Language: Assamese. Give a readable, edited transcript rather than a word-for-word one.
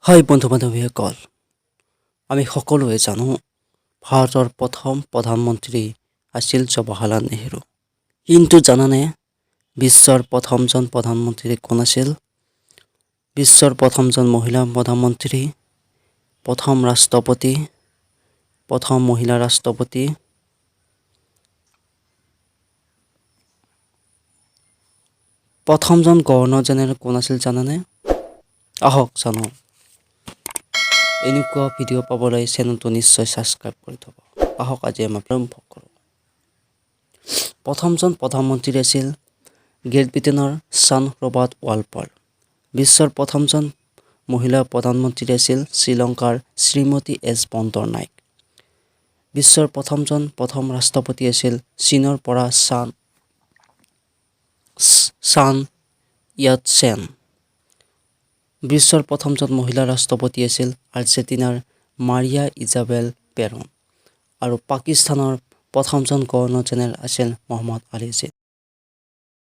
হয় বন্ধু বান্ধৱীসকল, আমি সকলোৱে জানো ভাৰতৰ প্ৰথম প্ৰধানমন্ত্ৰী আছিল জৱাহৰলাল নেহেৰু। কিন্তু জানানে বিশ্বৰ প্ৰথমজন প্ৰধানমন্ত্ৰী কোন আছিল? বিশ্বৰ প্ৰথমজন মহিলা প্ৰধানমন্ত্ৰী, প্ৰথম ৰাষ্ট্ৰপতি, প্ৰথম মহিলা ৰাষ্ট্ৰপতি, প্ৰথমজন গভৰ্ণৰ জেনেৰেল কোন আছিল জানানে? আহক জানো। এনেকুৱা ভিডিঅ' পাবলৈ চেনেলটো নিশ্চয় ছাবস্ক্ৰাইব কৰি থ'ব। আহক, আজি আমি আৰম্ভ কৰোঁ। প্ৰথমজন প্ৰধানমন্ত্ৰী আছিল গ্ৰেট ব্ৰিটেইনৰ ছাৰ ৰবাৰ্ট ৱালপল। বিশ্বৰ প্ৰথমজন মহিলা প্ৰধানমন্ত্ৰী আছিল শ্ৰীলংকাৰ শ্ৰীমতী এছ বন্দৰনাইক। বিশ্বৰ প্ৰথমজন প্ৰথম ৰাষ্ট্ৰপতি আছিল চীনৰ পৰা ছান য়াট চেন। বিশ্বৰ প্ৰথমজন মহিলা ৰাষ্ট্ৰপতি আছিল আৰ্জেণ্টিনাৰ মাৰিয়া ইজাবেল পেৰন আৰু পাকিস্তানৰ প্ৰথমজন গভৰ্ণৰ জেনেৰেল আছিল মহম্মদ আলী জিন্না।